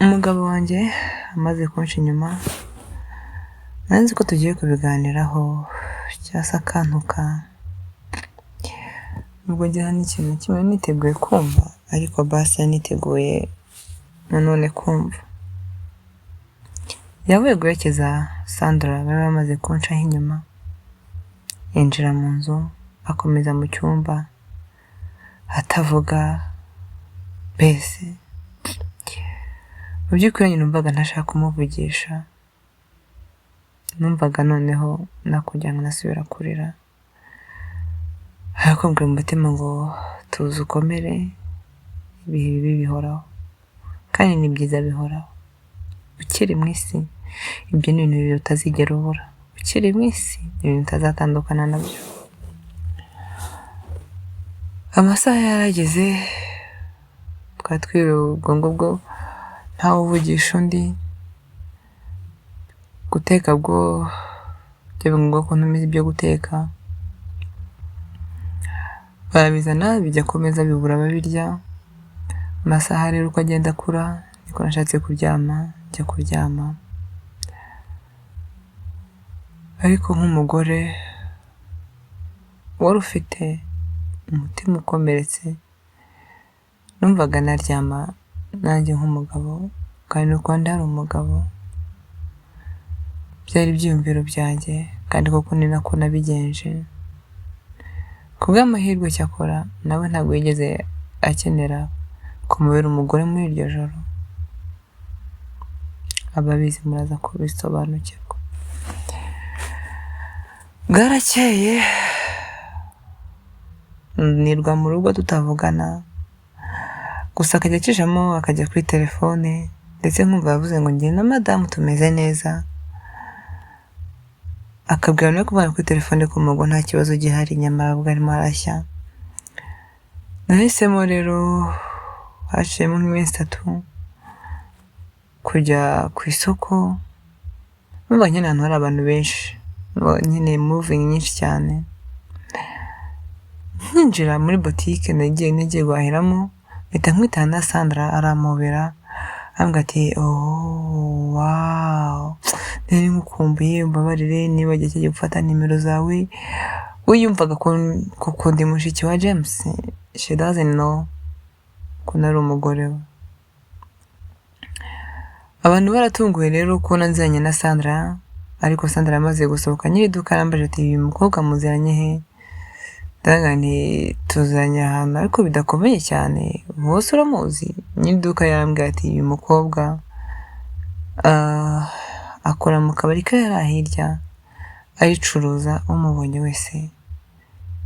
Umugabo wanjye amaze kunca inyuma, nari nzi ko tugiye kubiganiraho cyangwa se akantuka, nubwo njye nta n'ikintu na kimwe nari niteguye kumva, ariko basi nari niteguye nanone kumva. Yavuye guherekeza Sandra bari bamaze kuncaho inyuma, yinjira mu nzu akomeza mu cyumba atavuga, mbese mu by'ukuri njye numvaga ntashaka kumuvugisha, numvaga noneho nakongera nkanasubira kurira, ariko mbwira umutima ngo tuza ukomere, ibihe bibi bihoraho kandi ni byiza bihoraho, ukiri mu isi ibyo ni ibintu bibiri utazigera ubura, ukiri mu isi ni ibintu utazatandukana nabyo. Amasaha yarageze, twari twiriwe ubwo ngubwo ntawe uvugisha undi, guteka bwo byaba ngombwa ko ntumiza ibyo guteka, barabizana bijya ku meza bibura ababirya, amasaha rero uko agenda akura niko nashatse kuryama, njya kuryama, ariko nk'umugore wari ufite umutima ukomeretse, numvaga naryama nanjye nk'umugabo kandi no kuba hari umugabo, byari ibyiyumviro byanjye kandi koko ni nako nabigenje, ku bw'amahirwe cyakora nawe ntabwo yigeze akenera kumubera umugore muri iryo joro, ababizi muraza kubisobanukirwa. Bwarakeye nirwa mu rugo tutavugana, gusa akajya acishamo akajya kuri telefone ndetse nkumva yavuze ngo njye na madamu tumeze neza, akabwira no kuvugana kuri telefone ko mu rugo nta kibazo gihari, nyamara ubwo arimo arashya. Nahisemo rero haciyemo nk'iminsi itatu kujya ku isoko, numva nyine ahantu hari abantu benshi, nkeneye moving nyinshi cyane, nkinjira muri botike nagiye guhahiramo, mpita nkubitana na Sandra arampobera, arambwira ati oh wow, nari nkukumbuye umbabarire nibagiwe cyagiye gufata nimero zawe, we yumvaga ko ndi mushiki wa James, she doesn't know ko nari umugore we. Abantu baratunguwe rero kubona nziranye na Sandra, ariko Sandra amaze gusohoka nyiri iduka arambajije ati uyu mukobwa muziranye he? Ndavuga nti tuziranye ahantu ariko bidakomeye cyane, bose uramuzi? Nyiri iduka yarambwiye ati uyu mukobwa akora mu kabari kari hariya hirya, aricuruza, umubonye wese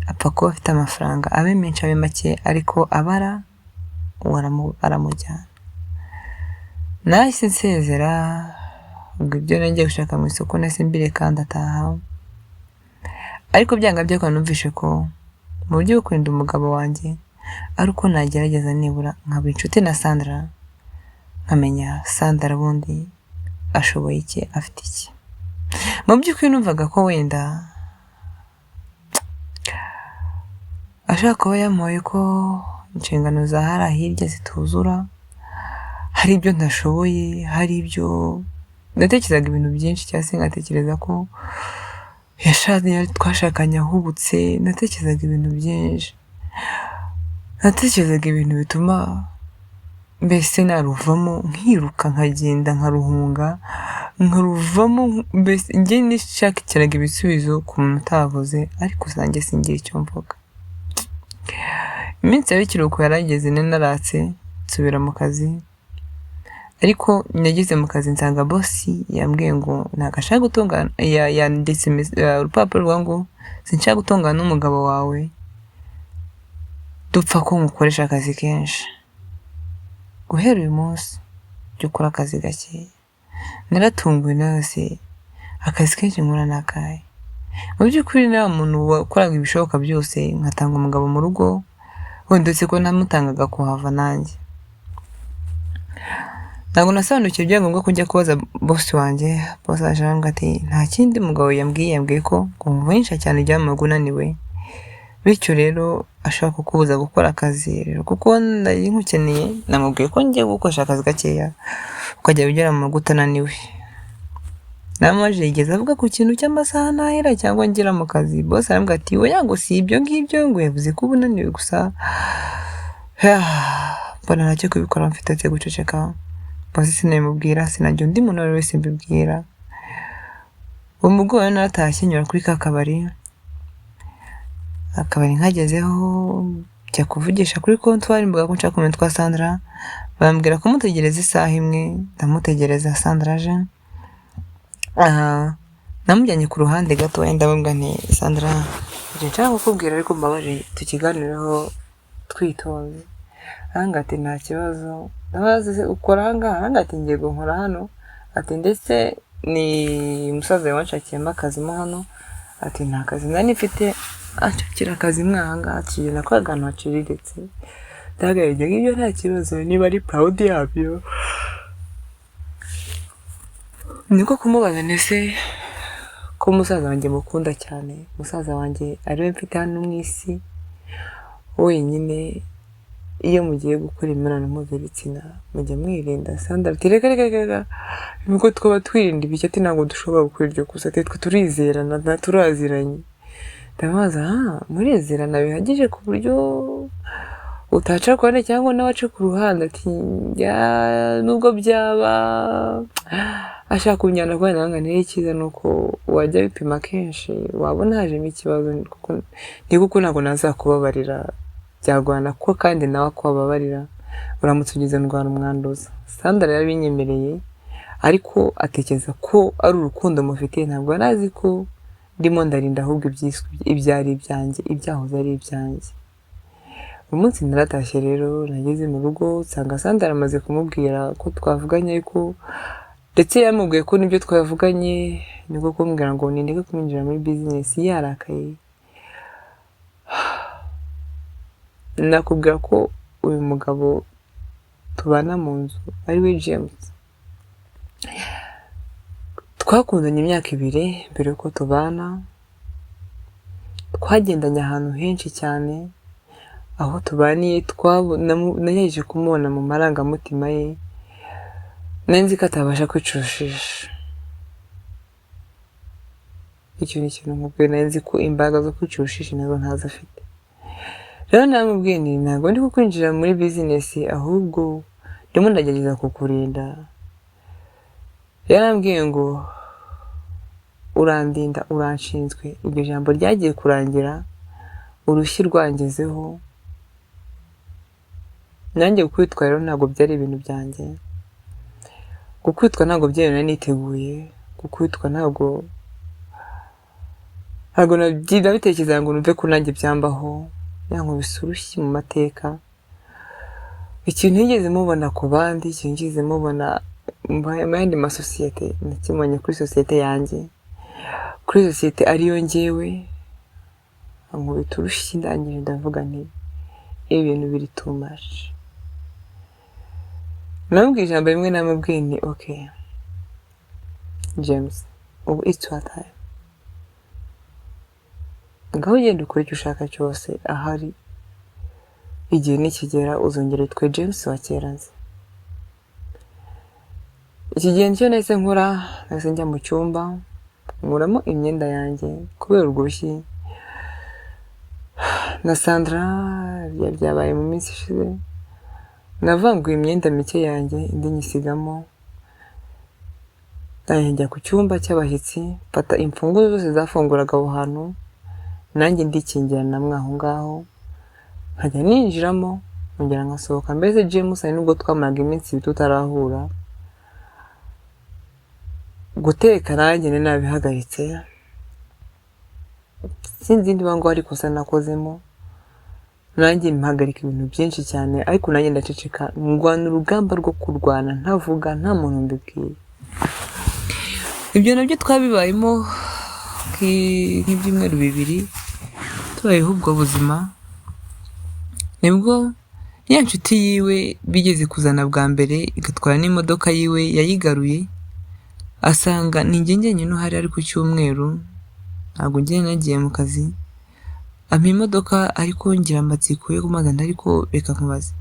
apfa kuba afite amafaranga, abe menshi abe make, ariko abara uwo aramujyana. Nahise nsezera, ubwo ibyo nari ngiye gushaka mu isoko nahise mbireka ndataha, ariko byanga byakunda numvise ko mu buryo bwo kurinda umugabo wanjye ari uko nagerageza nibura nkaba inshuti na Sandra, nkamenya Sandra ubundi ashoboye iki, afite iki. Mu by'ukuri numvaga ko wenda ashobora kuba yamuhoye ko inshingano za hariya hirya zituzura, hari ibyo ntashoboye, hari ibyo natekerezaga ibintu byinshi cyangwa se ngatekereza ko twashakanye ahubutse, natekerezaga ibintu byinshi, natekerezaga ibintu bituma mbese naruvamo nkiruka nkagenda nkaruhunga, nkaruvamo, mbese njye nishakiraga ibisubizo ku muntu utavuze, ariko nanjye singire icyo mvuga. Iminsi y'ikiruhuko yarageze nari naratse nsubira mu kazi, ariko nageze mu kazi nsanga bosi yambwiye ngo ntabwo ashaka gutongana, yanditse urupapuro ruvuga ngo sinshaka gutongana n'umugabo wawe, dupfa ko nkukoresha akazi kenshi. Guhera uyu munsi jya ukora akazi gakeya. Naratunguwe nawe akazi kenshi nkora ni akahe? Mu by'ukuri ni wa muntu wakoraga ibishoboka byose nkatanga umugabo mu rugo, wenda uretse ko namutangaga kuhava nanjye. Ntabwo nasobanukiwe byari ngombwa ko njya kubaza bosi wanjye, bosi aje arambwira ati nta kindi mugabo yambwiye, yambwiye ko ngo nkuvunisha cyane ujya mu rugo unaniwe, bityo rero ashobora kukubuza gukora akazi, rero kuko nari nkukeneye namubwiye ko ngiye gukoresha akazi gakeya. Ukajya ugera mu rugo utananiwe. Namubajije yigeze avuga ku kintu cy'amasaha ntahera cyangwa ngera mu kazi, boss arambwira ati oya, ngo si ibyo ngibyo, ngo yavuze ko uba unaniwe gusa. Mbona ntacyo kubikora mfite uretse guceceka. Boss sinabimubwira, sinagira undi muntu uwo ari we wese mbibwira. Uwo mugoroba naratashye, nyura kuri ka kabari, akabari nkagezeho njya kuvugisha kuri comptoir, mvuga ko nshaka kumenya twa Sandra, bambwira kumutegereza isaha imwe, ndamutegereza. Sandra aje, aha namujyanye ku ruhande gato, ndamubwira nti: "Sandra, ibyo nshaka kukubwira ariko mbabarire tukiganireho twitonze." Arambwira ati: "Nta kibazo." Ndabaza: "Se ukora aha ngaha?" Arambwira ati: "Ngiye nkora hano." Ati: "Ndetse ni musaza wawe wanshakiyemo akazi mo hano." Ati: "Nta kazi nari mfite, anshakira akazi mwa aha ngaha." Ati: "Nakoraga ahantu haciriritse." Ndahagarara, ibyo ngibyo nta kibazo niba ari proud yabyo. Niko kumubaza ndetse ko musaza wanjye mukunda cyane, musaza wanjye ariwe mfite hano mu isi wenyine, iyo mugiye gukora imibonano mpuzabitsina mujya mwirinda? Sandra ati: "Reka reka reka, nubwo twaba twirinda ibiki?" Ati: "Ntabwo dushobora gukora iryo kosa." Ati: "Twe turizerana, turaziranye." Ndamubaza: "Ah, murizerana bihagije ku buryo utaca ku ruhande cyangwa nawe ace ku ruhande?" Ati: "Ya, nubwo byaba ashaka kunjyana ku ruhande." Ntabwo icyiza ni uko wajya wipima kenshi, wabona hajemo ikibazo, kuko ni kuko ntabwo nazakubabarira, byagorana ko kandi nawe akubabarira uramutse ugize indwara umwanduza. Sandra yarabinyemereye, ariko atekereza ko ari urukundo mufitiye, ntabwo yari azi ko ndimo ndarinda ahubwo ibyiswe ibyari ibyanjye, ibyahoze ari ibyanjye. Uyu munsi naratashye rero, nageze mu rugo nsanga Sandra amaze kumubwira ko twavuganye, ariko ndetse yamubwiye ko nibyo twavuganye, nibwo kumubwira ngo nindeke kumwinjira muri bizinesi yarakaye. Nakubwira ko uyu mugabo tubana mu nzu ari we James, twakundanye imyaka 2 mbere yuko tubana, twagendanye ahantu henshi cyane, aho tubaniye nagerageje kumubona mu marangamutima ye, nari nzi ko atabasha kwicushisha. Icyo ni ikintu nkubwiye, nari nzi ko imbaraga zo kwicushisha nazo ntazo afite. Rero namubwiye nti: "Ntabwo ndi kukwinjira muri bizinesi, ahubwo ndimo ndagerageza kukurinda." Yarambwiye ngo: "Urandinda, uranshinzwe." Iryo jambo ryagiye kurangira urushyi rwangezeho. Nanjye gukubitwa rero ntabwo byari ibintu byanjye, gukubitwa ntabwo byari nari niteguye gukubitwa, ntabwo nabitekerezaga ngo numve ko nanjye byambaho. Yankubise urushyi mu mateka, ikintu ntigeze mubona ku bandi, ikintu ntigeze mubona mu yandi masosiyete, nakibonye kuri sosiyete yanjye, kuri sosiyete ariyo njyewe. Ankubita urushyi, ndangije ndavuga nti: "Ibi bintu biri too much." Namubwiye ijambo rimwe, namubwiye nti: "Okay James, ubu it's your time, ngaho ugenda ukora icyo ushaka cyose, ahari igihe nikigera uzongera witwe James wa kera nzi." Iki gihe nicyo nahise nkora, nahise njya mu cyumba nkuramo imyenda yanjye kubera urwo rushyi na Sandra byabaye mu minsi ishize. Navanguye imyenda mike yanjye, indi nyisigamo, njya ku cyumba cy'abashyitsi, mfata imfunguzo zose zafunguraga aho hantu, nanjye ndikingirana mwe aho ngaho, nkajya ninjiramo nkongera nkasohoka. Mbese James hari nubwo twamaraga iminsi 2 tutarahura. Guteka nanjye nari nabihagaritse, sinzi niba ngo hari ikosa nakozemo, nanjye mpagarika ibintu byinshi cyane, ariko nanjye ndaceceka, ndwana urugamba rwo kurwana ntavuga, nta muntu mbibwiye. Ibyo nabyo twabibayemo nk'ibyumweru 2 tubayeho ubwo buzima. Nibwo ya nshuti yiwe bigeze kuzana bwa mbere igatwara n'imodoka yiwe yayigaruye, asanga ni njye njyenyine uhari, ari ku cyumweru, ntabwo njye nagiye mu kazi, ampa imodoka, ariko ngira amatsiko yo kumubaza, ariko reka nkubaze,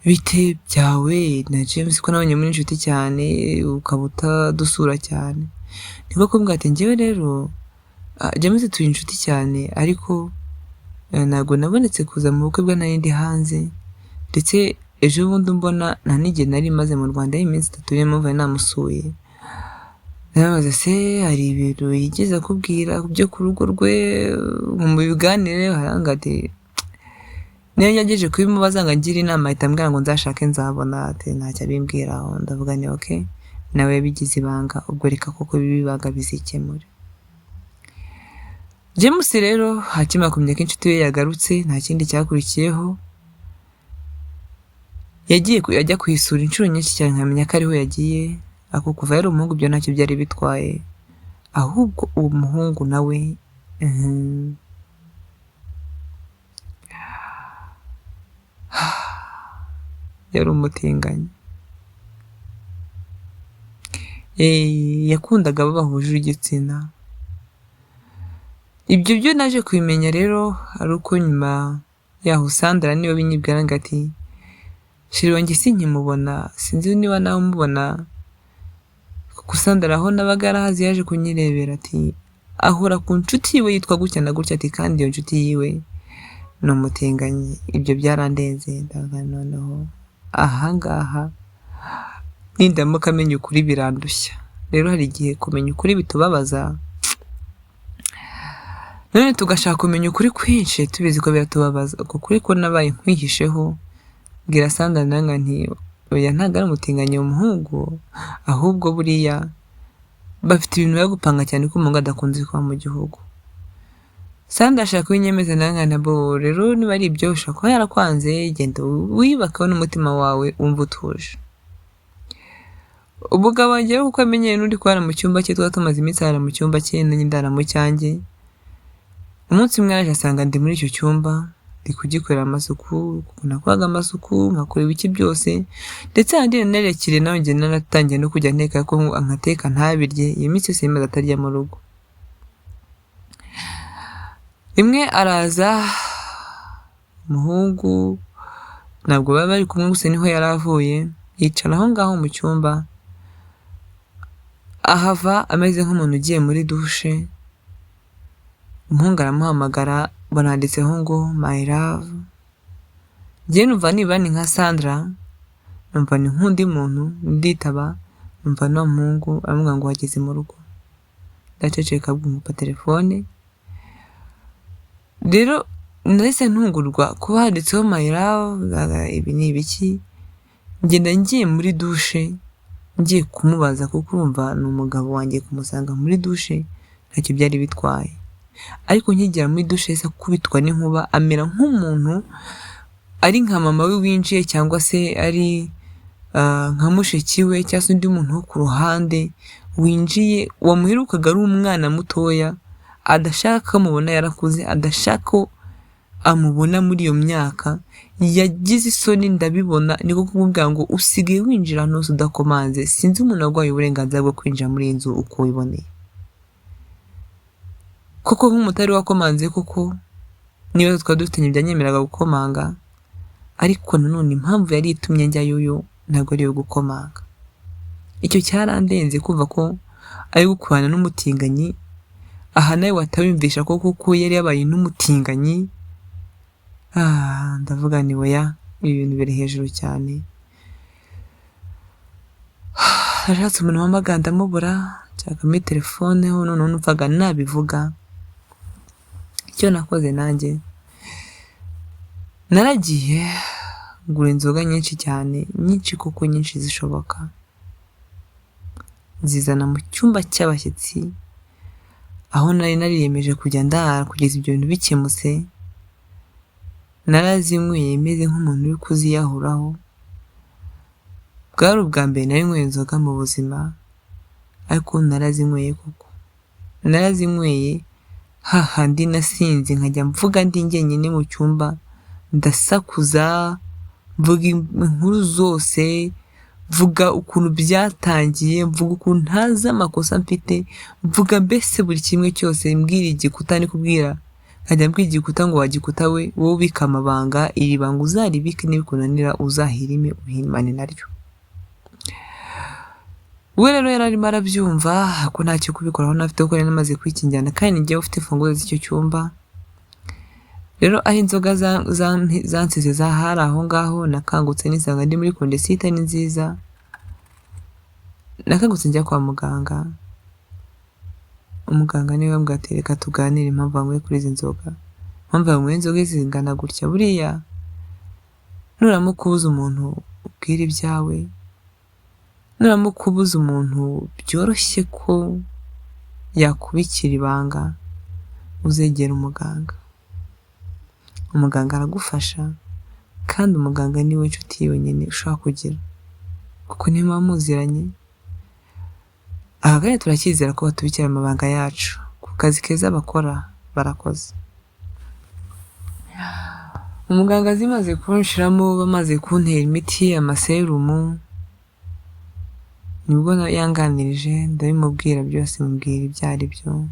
Bite byawe na James ko nabonye muri inshuti cyane ukaba utadusura cyane? Niko kumbwira ati njyewe rero James turi inshuti cyane, ariko ntabwo nabonetse kuza mu bukwe bwe, nari ndi hanze, ndetse ejo bundi mbona nta n'igihe nari maze mu Rwanda y'iminsi 3, niyo mpamvu nari namusuye. Ndamubaza se hari ibintu yigeze akubwira byo ku rugo rwe mu biganire? Arambwira ati niyo ngerageje kubimubaza ngo angire inama ahita ambwira ngo nzashake nzabona, ati ntacyo abimbwiraho. Ndavuga nti okay, nawe yabigize ibanga, ubwo reka koko bibe ibanga bizikemure. James rero akimara kumenya ko inshuti ye yagarutse, nta kindi cyakurikiyeho, yagiye ajya kuyisura inshuro nyinshi cyane, nkamenya ko ariho yagiye. Ako kuva yari umuhungu ibyo ntacyo byari bitwaye, ahubwo uwo muhungu nawe yari umutinganyi. Yakundaga abo bahuje igitsina. Ibyo byo naje kubimenya rero ari uko nyuma yaho Sandra niwe binyibwira ngo ati sheri wanjye sinkimubona, sinzi niba nawe umubona, kuko Sandra aho nabaga yarahazi yaje kunyirebera, ati ahora ku nshuti yiwe yitwa gutya na gutya, ati kandi iyo nshuti yiwe ni umutinganyi. Ibyo byarandenze, ndavuga noneho ahangaha nindamuka menya ukuri birandushya. Rero hari igihe kumenya ukuri bitubabaza, none tugashaka kumenya ukuri kwinshi tubizi ko biratubabaza. Uko kuri ko nabaye nkwihisheho, mbwira Sandra nanga nti oya ntabwo ari umutinganyi uwo muhungu, ahubwo buriya bafite ibintu bari gupanga cyane ko umuhungu adakunze kuba mu gihugu. Sandra ashaka kubinyemeza nanga nabo rero niba ari ibyo ushobora kuba yarakwanze, genda wiyubakaho n'umutima wawe wumva utuje. Umugabo wanjye rero kuko amenyereye n'undi kubana mu cyumba cye, twari tumaze iminsi arara mu cyumba cye nanjye ndara mu cyanjye. Umunsi umwe araje asanga ndi muri icyo cyumba, ndi kugikorera amasuku, kuko nakoraga amasuku, nkakora ibiki byose, ndetse ahandi narekire nawe njye naratangiye no kujya nteka ko nkateka ntabirye, iyo minsi yose yamaze atarya mu rugo. Rimwe araza, umuhungu ntabwo baba bari kumwe gusa niho yari avuye, yicara aho ngaho mu cyumba, ahava ameze nk'umuntu ugiye muri dushe, umuhungu aramuhamagara, baranditseho ngo my love. Njye numva nibura ni nka Sandra, numva ni nk'undi muntu, nditaba, numva n'uwo muhungu aramubwira ngo wageze mu rugo. Ndaceceka nkupa telefone. Rero nahise ntungurwa kuba handitseho my love, ibi ni ibiki? Ngenda ngiye muri dushe, ngiye kumubaza kuko urumva ni umugabo wanjye, kumusanga muri dushe ntacyo byari bitwaye. Ariko nkigera muri dushe yahise akubitwa n'inkuba, amera nk'umuntu ari nka mama we winjiye cyangwa se ari nka mushiki we cyangwa se undi muntu wo ku ruhande winjiye, wamuherukaga ari umwana mutoya, adashaka ko amubona yarakuze, adashaka ko amubona muri iyo myaka, yagize isoni ndabibona, niko kumubwira ngo usigaye winjira ahantu hose udakomanze, sinzi umuntu waguhaye uburenganzira bwo kwinjira muri iyi nzu uko wiboneye. Koko nk'umutari wakomanze koko, n'ibibazo twari dufitanye byanyemeraga gukomanga, ariko nanone impamvu yari itumye njyayo yo ntabwo ari iyo gukomanga. Icyo cyarandenze kumva ko ari gukorana n'umutinganyi, aha nawe watawiyumvisha ko koko yari yabaye n'umutinganyi, ndavuga nti oya, ibi bintu biri hejuru cyane. Nashatse umuntu wampamagara ndamubura, nshaka muri telefone ho noneho numvaga nabivuga. Icyo nakoze nanjye, naragiye ngura inzoga nyinshi cyane, nyinshi koko nyinshi zishoboka, nzizana mu cyumba cy'abashyitsi, aho nari nariyemeje kujya ndara kugeza ibyo bintu bikemutse, narazinyweye meze nk'umuntu uri kuziyahuraho, bwari ubwa mbere nari nyweye inzoga mu buzima, ariko narazinyweye koko, narazinyweye hahandi nasinze nkajya mvuga ndi njyenyine mu cyumba, ndasakuza, mvuga inkuru zose, mvuga ukuntu byatangiye, mvuga ukuntu ntazi amakosa mfite, mvuga mbese buri kimwe cyose, mbwira igikuta ndi kubwira Nkajya mbwira igikuta ngo wagikuta we, wowe ubika amabanga, iri banga uzaribike, nibikunanira uzahirime uhimane naryo. We rero yari arimo arabyumva ko ntacyo kubikoraho nafite, kuko nari namaze kwikingirana kandi njyewe ufite imfunguzo z'icyo cyumba. Rero aho inzoga zansize zahari aho ngaho, nakangutse nisanga ndi muri condition itari nziza. Nakangutse njya kwa muganga, umuganga niwe wambwiye ati reka tuganire impamvu wanyweye kuri izi nzoga, impamvu wanyweye inzoga zingana gutya. Buriya nuramuka ubuze umuntu ubwira ibyawe, nuramuka ubuze umuntu byoroshye ko yakubikira ibanga, uzegera umuganga. Umuganga aragufasha, kandi umuganga niwe nshuti yonyine ushobora kugira, kuko niyo muba muziranye. Aha kandi turacyizera ko batubikira amabanga yacu, ku kazi keza bakora barakoze. Umuganga zimaze kunshiramo, bamaze kuntera imiti, amaserumu, nibwo yanganirije ndabimubwira byose, mubwira ibyo ari byo.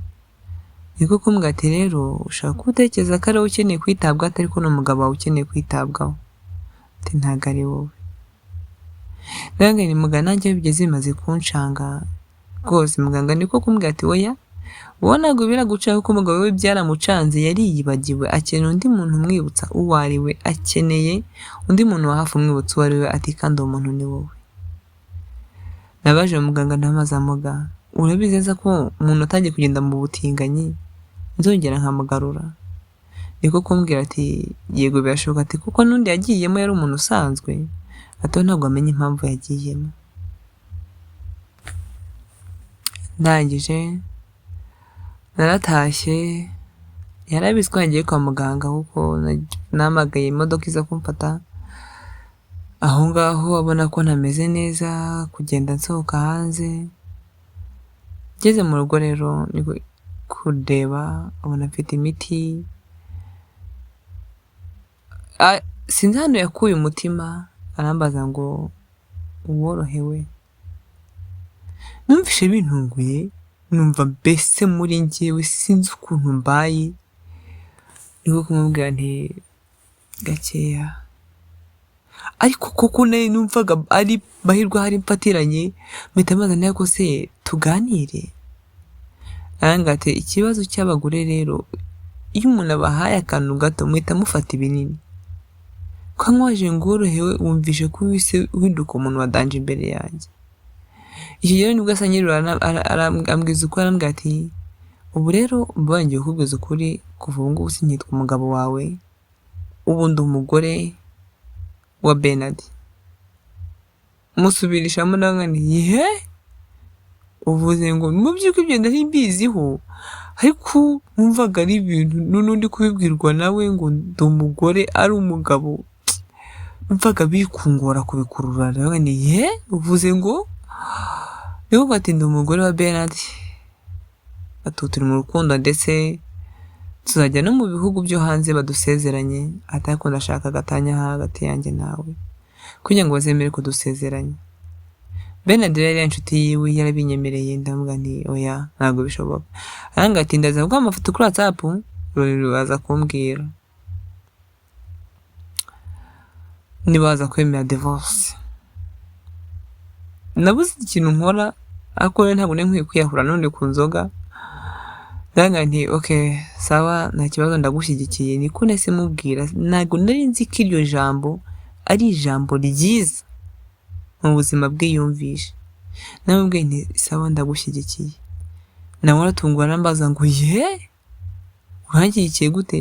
Niko kumbwira ati rero ushobora kuba utekereza ko ari wowe ukeneye kwitabwaho, atari ko n'umugabo wawe ukeneye kwitabwaho, ati ntabwo ari wowe. Ndababwira nti muganga nanjye iyo bigeze bimaze kuncanga rwose. Muganga niko kumbwira ati oya, wowe ntabwo biragucanga kuko umugabo we byaramucanze, yariyibagiwe, akeneye undi muntu umwibutsa uwo ari we, akeneye undi muntu wa hafi umwibutsa uwo ari we, ati kandi uwo muntu ni wowe. Nabaje muganga ndamubaza, muga urabizi neza ko umuntu atangiye kugenda mu butinganyi nzongera nkamugarura? Niko kumbwira ati yego birashoboka, ati kuko n'undi yagiyemo yari umuntu usanzwe, ati we ntabwo amenya impamvu yagiyemo. Ndangije naratashye, yarabizi ko nagiye kwa muganga kuko nahamagaye imodoka iza kumfata aho ngaho, abona ko ntameze neza, kugenda nsohoka hanze. Ngeze mu rugo rero niko kureba abona mfite imiti, sinzi hano yakuye umutima, arambaza ngo uworohewe. Numvise bintunguye, numva mbese muri njyewe sinzi ukuntu mbaye. Niko kumubwira nti gakeya, ariko koko nari numvaga ari mahirwe ahari mfatiranye, mpita mbaza nti ariko se tuganire? Arambwira ati ikibazo cy'abagore rero, iyo umuntu abahaye akantu gato muhita mufata ibinini. Ko nkwaje ngo worohewe, wumvishe ko wise uhinduka umuntu wa danje imbere yanjye. Icyo gihe nibwo asa nyirura ambwiza ukuri, arambwira ati ubu rero mbaye ngiye kukubwiza ukuri, kuva ubu ngubu sinkitwa umugabo wawe, ubu ndi umugore wa Bernard. Musubirishamo nawe nti ye, uvuze ngo mu by'ukuri ibyo nari mbiziho, ariko numvaga ari ibintu n'undi kubibwirwa nawe ngo ndi umugore ari umugabo, numvaga bikungora kubikurura. Nawe nti ye, uvuze ngo niba ati ndi umugore wa Bernard, ati turi mu rukundo ndetse tuzajya no mu bihugu byo hanze badusezeranye, ati ariko ndashaka agatanya hagati yanjye nawe kugira ngo bazemere kudusezeranya. Bernard rero yari inshuti yiwe, yarabinyemereye, ndamubwira nti oya ntabwo bishoboka. Arambwira ati ndaza kuguha amafoto kuri WhatsApp, baza kumbwira niba baza kwemera divorce. Nabuze ikintu nkora, ariko rero ntabwo nari nkwiye kwiyahura none ku nzoga. Ndamubwira nti okay sawa nta kibazo ndagushyigikiye. Niko nahise mubwira, ntabwo nari nzi ko iryo jambo ari ijambo ryiza mu buzima bwe yumvishe. Namubwiye nti sawa ndagushyigikiye. Nawe aratungura arambaza ngo ye uranshyigikiye gute?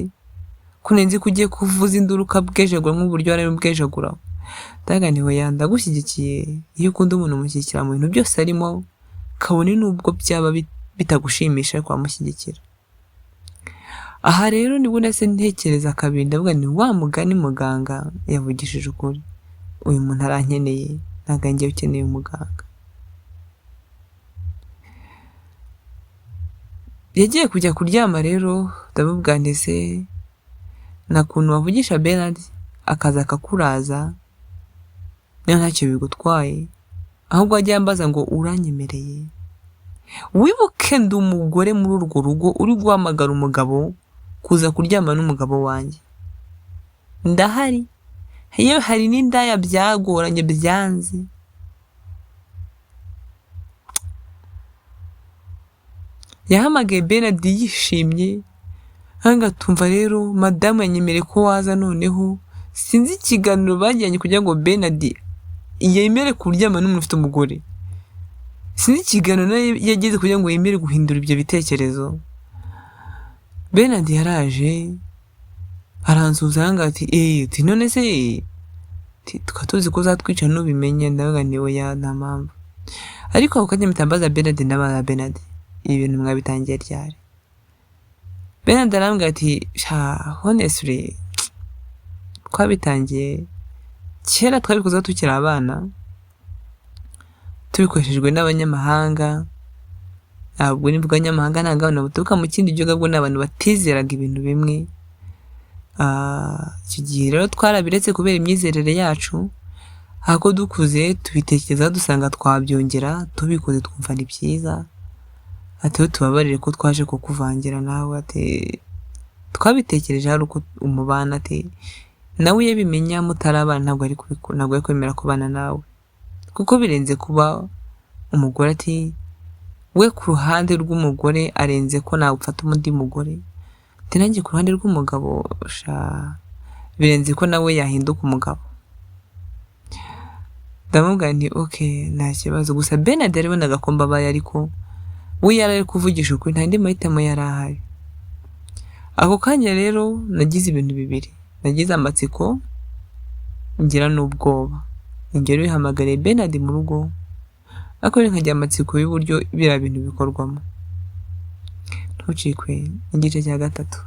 Ko nari nzi ko ugiye kuvuza induru ukabwejagura nk'uburyo wari ubwejagura. Ndavuga nti oya ndagushyigikiye, iyo ukunda umuntu umushyigikira mu bintu byose arimo, kabone n'ubwo byaba bitagushimisha ariko wamushyigikira. Aha rero nibwo nahise ntekereza kabiri, ndavuga nti wa mugani muganga yavugishije ukuri, uyu muntu arankeneye, ntabwo ari njyewe ukeneye umuganga. Yagiye kujya kuryama rero, ndamubwira nti ese nta kuntu wavugisha Bernard akaza akakuraza, niba ntacyo bigutwaye, ahubwo ajya yambaza ngo uranyemereye. Wibuke ndi umugore muri urwo rugo uri guhamagara umugabo Kuza kuryama n'umugabo wanjye ndahari. Yewe, hari n'indaya byagoranye, byanze. Yahamagaye Bernard yishimye, tumva rero madamu yanyemereye ko waza. Noneho sinzi ikiganiro bagiranye kugira ngo Bernard yemere kuryama n'umuntu ufite umugore. Sinzi ikiganiro nawe yageze kugira ngo yemere guhindura ibyo bitekerezo. Bernard yaraje aransuhuza, arambwira ati: "Eee," ati, "none se tukaba tuzi ko uzatwica nubimenye?" Ndavuga nti: "Oya, nta mpamvu." Ariko ako kanya mpita mbaza Bernard, ndabaza: "Bernard, ibi bintu mwabitangiye ryari?" Bernard arambwira ati: "Sha, honestly, twabitangiye kera, twabikoze tukiri abana, tubikoreshejwe n'abanyamahanga." Ntabwo nivuga abanyamahanga, ntabwo abantu baturuka mu kindi gihugu, ahubwo ni abantu batizeraga ibintu bimwe. Icyo gihe rero twarabiretse kubera imyizerere yacu, ariko dukuze tubitekerezaho, dusanga twabyongera tubikoze, twumva ni byiza. Ati: "Rero tubabarire ko twaje kukuvangira nawe." Ati: "Twabitekereje hari uko umubana." Ati: "Nawe iyo abimenya mutarabana, ntabwo ari kwemera kubana nawe, kuko birenze kuba umugore." Ati: "We ku ruhande rw'umugore arenze ko nawufata undi mugore." Ati: "Nanjye ku ruhande rw'umugabo, sha, birenze ko nawe yahinduka umugabo." Ndamubwira nti: "Ok, nta kibazo." Gusa Bernard yarabonaga ko mbabaye, ariko we yari ari kuvugisha ukuri, nta yandi mahitamo yari ahari. Ako kanya rero nagize ibintu bibiri: nagize amatsiko, ngira n'ubwoba. Ninjye wari wihamagariye Bernard mu rugo, ariko rero nkagira amatsiko y'uburyo biriya bintu bikorwamo. Ntucikwe n'igice cya gatatu.